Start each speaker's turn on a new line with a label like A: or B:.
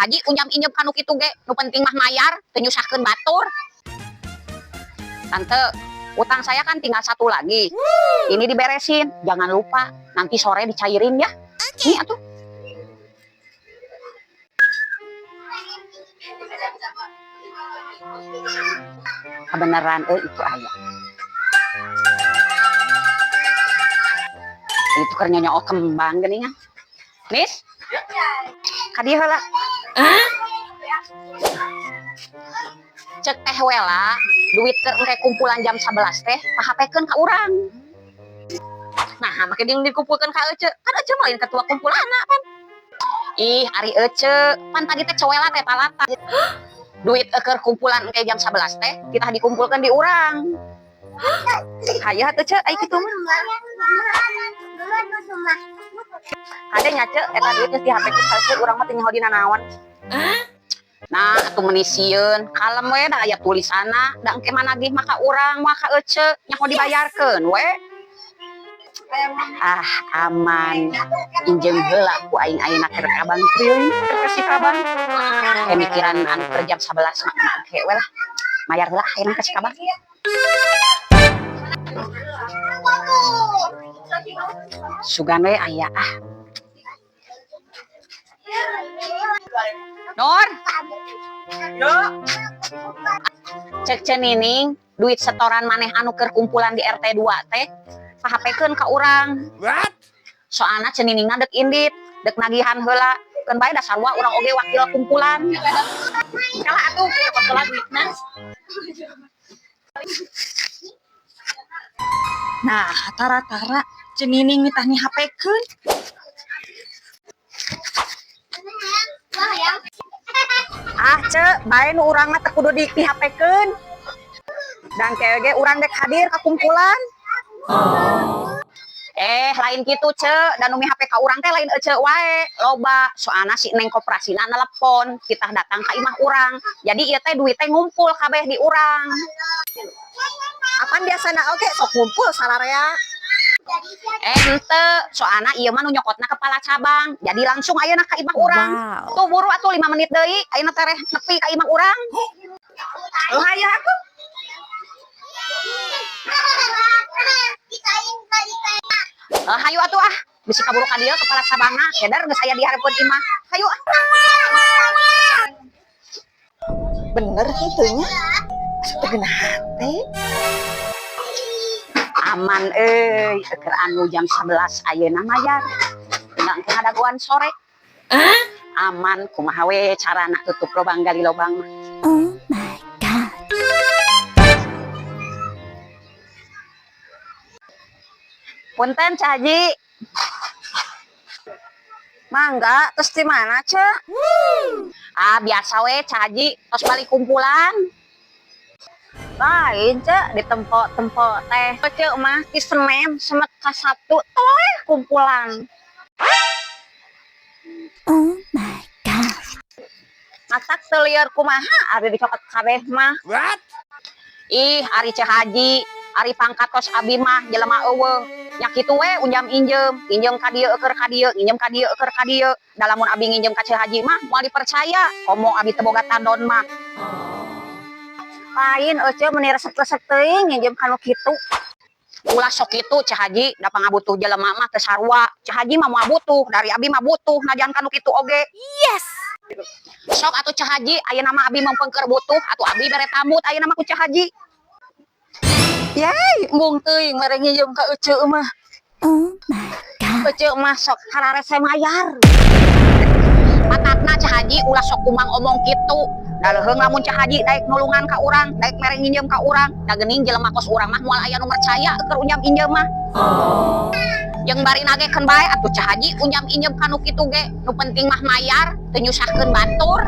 A: Haji unjam injem kanu kitu ge, nu penting mah mayar, teu nyusahkeun batur. Tante, utang saya kan tinggal satu lagi. Ini diberesin, jangan lupa nanti sore dicairin ya. Ini atuh. Kebenaran itu aya. Itu keur nyonyok kembang geuningan. Nis? Ka dieu heula. Cek teh wela, duit keur engke kumpulan jam 11 teh pahapekeun ka urang.
B: Nah, make jeung dikumpulkeun ka Ece. Kan Ece mah lain ketua kumpulanna pan.
A: Ih, ari Ece, pan tadi teh cewela teh talata. Duit keur kumpulan engke jam 11 teh kita dikumpulkan di urang.
B: Hayu atuh Ceu, ai kitu mah. Kade nya Ceu, eta duit geus dihapekeun ka Ece, urang mah teu nyaho dina naon.
A: Nah, atuh meuni sieun, kalem we da aya tulisanna, da engke mah nagih mah ka urang mah ka Ece, nyaho dibayarkeun we. Ah, aman. Injeung heula ku aing ayeuna keur kabang krieuy, keur si kabang. Kayak mikiran anu keur jam 11 mah engke we lah. Mayar heula ayeuna ka si kabang. Sugan we aya ah. Nur.
B: Yo.
A: Cek Cenining, duit setoran maneh anu keur kumpulan di RT 2 teh pahapekeun ka urang.
C: What?
A: Soalna Ceniningna dek indit, dek nagihan heula. Keun bae da sarua urang oge wakil kumpulan.
B: Kalah atuh, cokot heula duitna. Nah, tara-tara Cenining nitah nihapekeun.
A: Ah, Cek, bae nu urang mah teu kudu dihapekeun. Dan ge urang dek hadir ka kumpulan. Lain kitu, Cek, dan umi HP ka urang teh lain Ece wae, loba. Soalna si Neng koperasina nelepon, kita datang ka imah urang. Jadi ieu teh duit teh ngumpul kabeh di urang.
B: Apaan biasana oge sok ngumpul sararea?
A: Henteu, soalna ieu mah nu nyokotna kepala cabang. Jadi langsung ayeuna ka imah urang.
B: Wow.
A: Tuh buru atuh 5 menit deui, ayeuna tereh nepi ka imah urang.
B: Oh, hayu atuh.
A: Hayu atuh ah, bisi kaburu ka dieu kepala cabangna, keder geus aya di hareupeun imah. Hayu ah.
B: Bener kitu nya. Asa teu geunah hate.
A: Aman euy, keur anu jam 11 ayeuna mayar. Tinggal engke ngadagoan sore. Aman kumaha we carana tutup lobang gali lobang mah.
D: Oh my god.
A: Punten Cak Haji.
B: Mangga, terus di mana, Cek?
A: Ah, biasa we Cak Haji, tos balik kumpulan.
B: Lain, Cek, di tempo-tempo teh. Cek mah di Senin semet ka Sabtu toleh kumpulan.
D: Oh my god.
B: Matak teu lieur kumaha ari dicokot kabeh mah.
C: What?
A: Ih, ari Cak Haji, ari pangkat tos abi mah jelema eueuh. Nya kitu we unjam injem, injem ka dieu eueur ka dieu, nginjem ka dieu eueur ka dieu. Da lamun abi nginjem ka Ceu Haji mah moal dipercaya, komo abi teu boga tandon mah.
B: Lain euceu meuni resep-resep teuing nginjem ka nu kitu.
A: Ulah sok kitu Ceu Haji, da pangabutuh jelema mah teu sarua. Ceu Haji mah moal butuh, dari abi mah butuh najan ka nu kitu oge.
B: Yes.
A: Sok atuh Ceu Haji, ayeuna mah abi meungpeung keur butuh, atuh abi bere tambut ayeuna mah ku Ceu Haji.
B: Yey, embung teuing mere nginjem ka eceu mah.
D: Oh my god.
B: Eceu mah sok hararese mayar.
A: Matakna Ceu Haji ulah sok kumang omong kitu. Da leuheung lamun Ceu Haji daek nulungan ka urang, daek mere nginjem ka urang, da geuning jelema kos urang mah moal aya nu percaya keur unjam injem mah. Jeung bari nage keun bae atuh Ceu Haji unjam injem ka nu kitu ge, nu penting mah mayar, teu nyusahkeun batur.